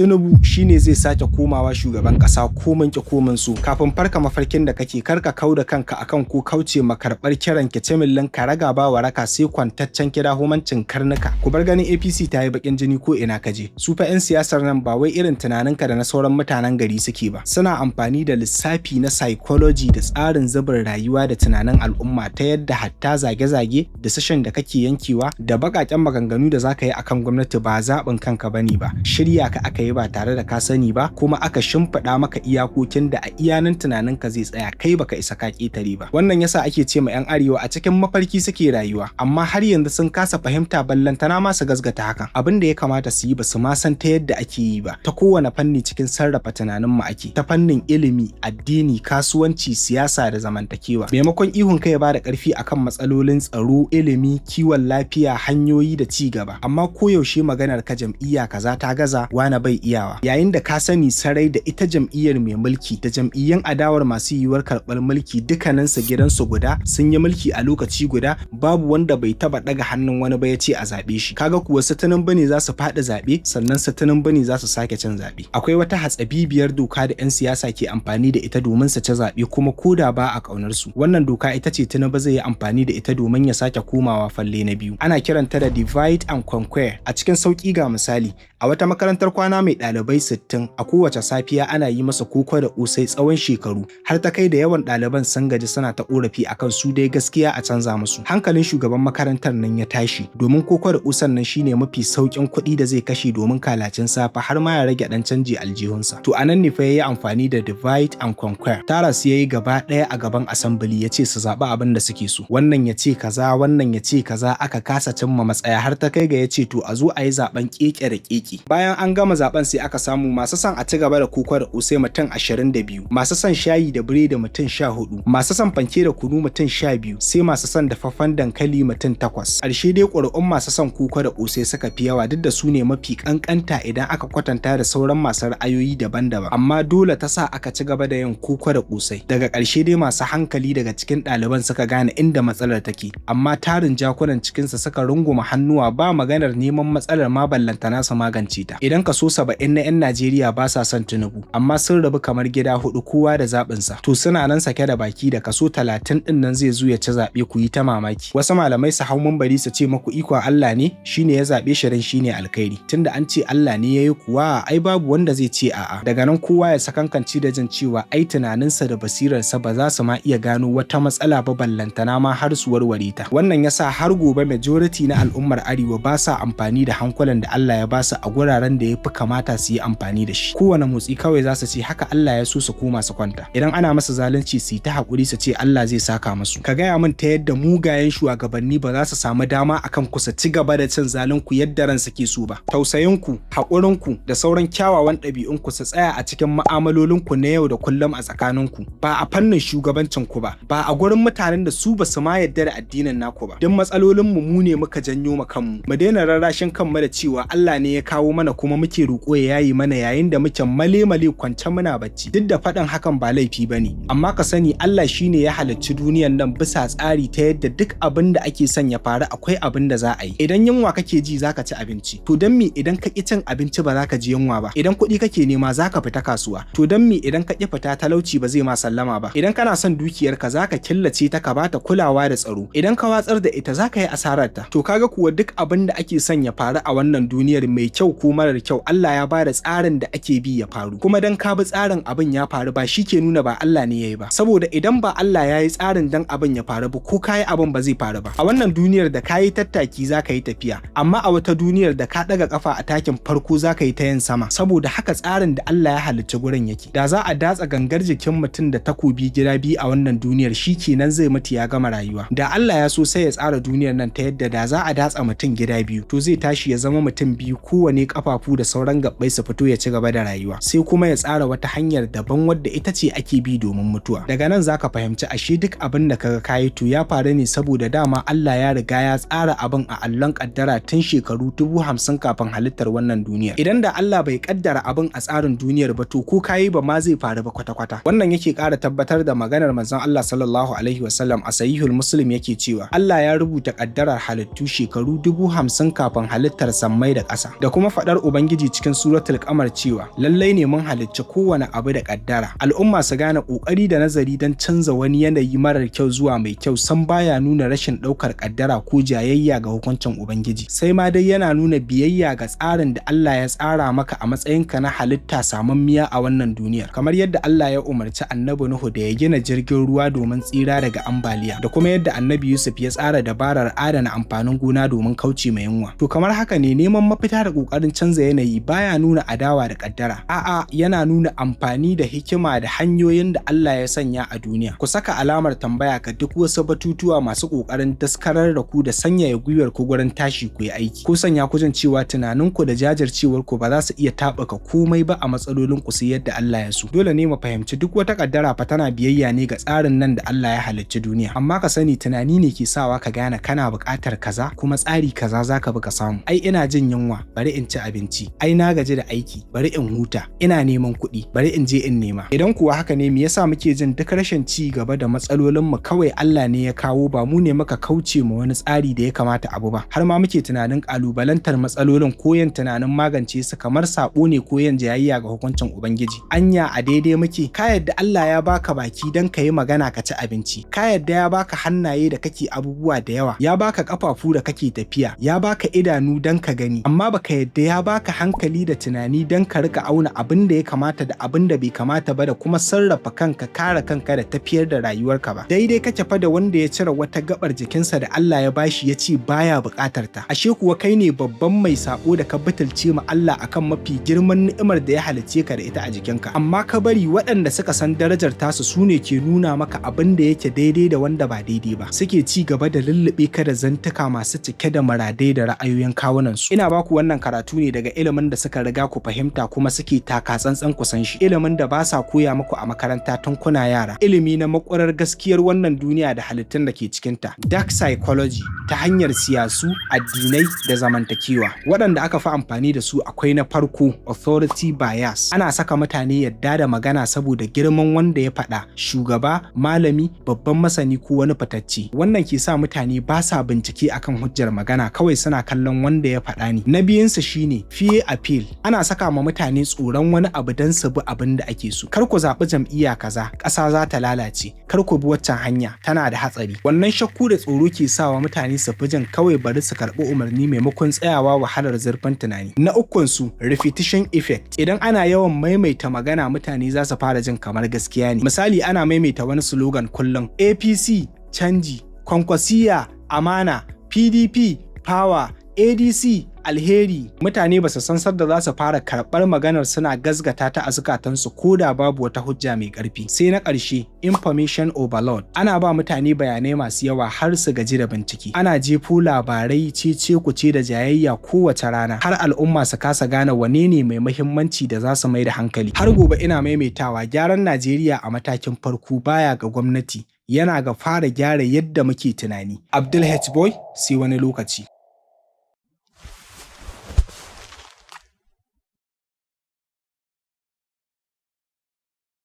Tinubu shine zai sake komawa shugaban ƙasa ko mun ki ko mun so. Kafin farka mafarkin da kake, karka kau da kanka akan ko kauce ma karɓar kiran kicimillin karaga ba waraka sai kwantaccen kidahumancin karnuka. Ku bar ganin APC ta yi bakin jini ko ina kaje. Su fa 'yan siyasar nan ba wai irin tunaninka da na sauran mutanen gari suke ba. Suna amfani da lissafi na psychology da tsarin zubin rayuwa da tunanin al'umma, ta yadda hatta zage-zage, decision da kake yankewa, da baƙaƙen maganganu da zaka yi akan gwamnati ba zaɓin kanka bane ba. Shirya ka aka yi ba tare da ka sani ba, kuma aka shimfiɗa maka iyakokin da a iyanan tunaninka zai tsaya, kai baka isa ka ƙetare ba. Wannan yasa ake ce ma 'yan arewa a cikin mafarki suke rayuwa, amma har yanzu sun kasa fahimta, ballantana ma su gasgata hakan. Abin da ya kamata su yi, ba su ma san ta yadda ake yi ba. Ta kowane fanni cikin sarrafa tunanin mu ake, ta fannin ilimi, addini, kasuwanci, siyasa da zamantakewa. Maimakon ihun kai ya bada ƙarfi akan matsalolin tsaro, ilimi, kiwon lafiya, hanyoyi da ci gaba, amma koyaushe maganar ka jam'iyya kaza ta gaza, wane bai iyawa, yayin da ka sani sarai da ita jam'iyyar mai mulki da jam'iyyun adawar masu yiwuwar karɓar mulki dukkaninsu gidansu guda, sun yi mulki a lokaci guda, babu wanda bai taba ɗaga hannun wani ba ya ce a zaɓe shi. Kaga kuwa su Tinubu ne za su faɗi zaɓe, sannan su Tinubu ne za su sake cin zaɓe. Akwai wata hatsabibiyar doka da 'yan siyasa ke amfani da ita domin su ci zaɓe, kuma ko da ba a ƙaunar su. Wannan doka ita ce Tinubu zai yi amfani da ita domin ya sake komawa falle na biyu. Ana kiranta da divide and conquer. A cikin sauƙi, ga misali: a wata makarantar kwana mai ɗalibai 60, a kowace safiya ana yi masa koko da ƙosai tsawon shekaru, har ta kai da yawan ɗaliban sun gaji, suna ta ƙorafi akan su dai gaskiya a canza musu. Hankalin shugaban makarantar nan ya tashi, domin koko da ƙosan nan shine mafi sauƙin kuɗi da zai kashe domin kalacin safe, har ma ya rage ɗan canji aljihunsa. To, anan ne fa yayi amfani da divide and conquer. Tara su yayi gaba ɗaya a gaban assembly, ya ce su zaɓi abin da suke so. Wannan ya ce kaza, wannan ya ce kaza, aka kasa cimma matsaya, har ta kai ga ya ce to, a zo a yi zaben keke da keke. Bayan an gama zaben, sai aka samu masu son a ci gaba da koko da ƙosai mutum 22, masu son shayi da biredi mutum 14, masu son fanke da kunu mutum 12, sai masu son dafaffen dankali mutum 8. Ƙarshe dai ƙuri'un masu son koko da ƙosai suka fi yawa, duk da su ne mafi ƙanƙanta idan aka kwatanta da sauran masu ra'ayoyi daban-daban, amma dole ta sa aka ci gaba da yin koko da ƙosai. Daga ƙarshe dai masu hankali daga cikin ɗaliban suka gane inda matsalar take, amma tarin jakunan cikinsa suka runguma hannuwa, ba maganar neman matsalar ma, ballantana su magance ta. Idan kaso 70 na 'yan Najeriya ba sa son Tinubu, amma sun rabu kamar gida hudu, kowa da zaɓinsa, to suna nan sake da baki da kaso 30 ɗin nan zai zo ya ci zaɓe, ku yi ta mamaki. Wasu malamai su hau mumbari su ce maku ikon Allah ne, shine ya zaɓe shi dan shine alkhairi, tunda an ce Allah ne ya yi kuwa, ai babu wanda zai ce a'a. Daga nan kowa ya sakankanci da jin cewa ai tunaninsa da basirarsa ba za su ma iya gano wata matsala ba, ballantana ma har su warware ta. Wannan yasa har gobe majority na al'ummar arewa ba sa amfani da hankulan da Allah ya ba su a guraren da ya fi kamata su yi amfani da shi. Kowane motsi kawai za su ce haka Allah ya so, su koma su kwanta. Idan ana masa zalunci, su yi ta haƙuri, su ce Allah zai saka musu. Ka gaya min ta yadda mugayen shugabanni ba za su samu dama akan ku su ci gaba da cin zalun ku yadda ran suke so ba? Tausayinku, haƙurinku da sauran kyawawan ɗabi'unku su tsaya a cikin ma'amalolinku na yau da kullum a tsakaninku, ba a fannin shugabancin ku ba, ba a gurin mutanen da su ba su ma yadda da addinin naku ba. Duk matsalolin mu, mu ne muka janyo ma kanmu. Mu daina rarrashin kanmu da cewa Allah ne ya kawo mana kuma muke roƙo ya yayi mana, yayin da muke male-male kwance muna bacci. Duk da faɗin hakan ba laifi bane, amma ka sani Allah shine ya halicci duniyan nan bisa tsari, ta yadda duk abin da ake son ya faru akwai abin da za a yi. Idan yunwa kake ji, zaka ci abinci. To, dan me idan ka ƙi cin abinci ba za ka ji yunwa ba? Idan kuɗi kake nema, zaka fita kasuwa. To, dan me idan ka ƙi fita talauci ba zai ma sallama ba? Idan kana son dukiyarka, zaka killace ta, ka bata kulawa da tsaro. Idan ka watsar da ita, zaka yi asarar ta. To, kaga kuwa duk abin da ake son ya faru a wannan duniyar, mai kyau ko marar kyau, Allah ya bada tsarin da ake bi ya faru. Kuma dan ka bi tsarin abin ya faru ba shi ke nuna ba Allah ne yayi ba, saboda idan ba Allah ya yi tsarin dan abin ya faru ba, ko kayi abin ba zai faru ba. A wannan duniyar da kayi tattaki zaka yi tafiya, amma a wata duniyar da ka daga kafa a takin farko zaka yi ta yin sama, saboda haka tsarin da Allah ya halicci gurin yake. Da za a datsa gangar jikin mutum da takobi gida biyu a wannan duniyar, shi kenan zai mutu, ya gama rayuwa. Da Allah ya so, sai ya tsara duniyar nan ta yadda da za a datsa mutum gida biyu, to zai tashi ya zama mutum biyu, kowane kafafu da sauran gabbai su fito, ya ci gaba da rayuwa. Sai kuma ya tsara wata hanyar daban wadda ita ce ake bi domin mutuwa. Daga nan zaka fahimci ashe duk abin da kaga kayi, to ya faru ne saboda dama Allah ya riga ya tsara abin a allon kaddara tun shekaru 50,000 kafin halittar wannan duniyar. Idan da Allah bai kaddara abin a tsarin duniyar ba, to ko kayi ba ma zai faru ba kwata-kwata. Wannan yake ƙara tabbatar da maganar manzon Allah sallallahu alaihi wasallam a Sahihul Muslim, yake cewa Allah ya rubuta kaddarar halittu shekaru 50,000 kafin halittar sammai da ƙasa, da kuma faɗar Ubangiji cikin cikin Suratul Qamar cewa lallai ne mun halicci kowane abu da kaddara. Al'umma su gane, kokari da nazari don canza wani yanayi marar kyau zuwa mai kyau san baya nuna rashin ɗaukar kaddara ko jayayya ga hukuncin Ubangiji, sai ma dai yana nuna biyayya ga tsarin da Allah ya tsara maka a matsayinka na halitta samammiya a wannan duniyar. Kamar yadda Allah ya umarci Annabi Nuhu da ya gina jirgin ruwa domin tsira daga ambaliya, da kuma yadda Annabi Yusuf ya tsara dabarar adana amfanin gona domin kauce ma yunwa. To kamar haka ne, neman mafita da kokarin canza yanayi baya nuna adawa da kaddara, a'a, yana nuna amfani da hikima da hanyoyin da Allah ya sanya a duniya. Ku saka alamar tambaya ga duk wasu batutuwa masu kokarin daskarar da ku da sanyaya gwiwar ku gurin tashi ku yi aiki, ko sanya ku jin cewa tunaninku da jajircewar ku ba za su iya taɓuka komai ba a matsalolin ku sai yadda Allah ya so. Dole ne mu fahimci duk wata kaddara fa tana biyayya ne ga tsarin nan da Allah ya halicci duniya. Amma ka sani, tunani ne ke sawa ka gane kana buƙatar kaza, kuma tsari kaza zaka bi ka samu. Ai ina jin yunwa, bari in ci abinci. Ai na gaji da aiki, bari in huta. Ina neman kuɗi, bari in je in nema. Idan kuwa haka ne, me yasa muke jin duk rashin ci gaba da matsalolin mu kawai Allah ne ya kawo, ba mu ne muka kauce ma wani tsari da ya kamata abu ba? Har ma muke tunanin kalubalantar matsalolin ko yin tunanin magance su kamar sabo ne ko yin jayayya ga hukuncin Ubangiji. Anya a daidai muke? Ka yadda Allah ya baka baki don ka yi magana ka ci abinci. Ka yadda ya baka hannaye da kake abubuwa da yawa. Ya baka kafafu da kake tafiya. Ya baka idanu don ka gani. Amma baka yadda ya baka hankali da tunani don ka rika auna abin da ya kamata da abin da bai kamata ba, da kuma sarrafa kanka, kare kanka da tafiyar da rayuwarka ba. Daidai kake fa da wanda ya cire wata gabar jikinsa da Allah ya bashi, ya ce baya buƙatar ta. Ashe kuwa kai ne babban mai sabo da ka butulce ma Allah akan mafi girman ni'imar da ya halicce ka da ita a jikinka. Amma ka bari waɗanda suka san darajar tasu su ne ke nuna maka abin da yake daidai da wanda ba daidai ba. Suke ci gaba da lullube ka da zantuka masu cike da muradai da ra'ayoyin kawunansu. Ina baku wannan karatu ne daga ilimin da suka riga ku fahimta kuma suke taka tsantsan kusan shi. Ilimin da ba sa koya muku a makaranta tun kuna yara. Ilimi na makwarar gaskiyar wannan duniya da halittun da ke cikinta. Dark psychology ta hanyar siyasu, addinai da zamantakewa. Waɗanda aka fi amfani da su akwai na farko, authority bias. Ana saka mutane yadda da magana saboda girman wanda ya faɗa, shugaba, malami, babban masani ko wani fitacce. Wannan ke sa mutane ba sa bincike akan hujjar magana, kawai suna kallon wanda ya faɗa ne. Na biyunsu shine fear appeal. Ana saka ma mutane tsoron wani abu don su bi abin da ake so. Kar ku zaɓi jam'iyya kaza, ƙasa za ta lalace. Kar ku bi waccan hanya, tana da hatsari. Wannan shakku da tsoro ke sawa mutane su fi jin kawai bari su karɓi umarni maimakon tsayawa wahalar zurfin tunani. Na ukun su, repetition effect. Idan ana yawan maimaita magana, mutane za su fara jin kamar gaskiya ne. Misali, ana maimaita wani slogan kullum: APC canji, Kwankwasiya amana, PDP power, ADC alheri. Mutane ba su san sadda za su fara karɓar maganar suna gazgata ta a zukatansu, ko da babu wata hujja mai ƙarfi. Sai na ƙarshe, information overload. Ana ba mutane bayanai masu yawa har su gaji da bincike. Ana jefo labarai, cece kuce da jayayya kowace rana, har al'umma su kasa gane wane ne mai muhimmanci da za su mai da hankali. Har gobe ina maimaitawa, gyaran Najeriya a matakin farko baya ga gwamnati, yana ga fara gyara yadda muke tunani. Abdul H Boy, sai wani lokaci.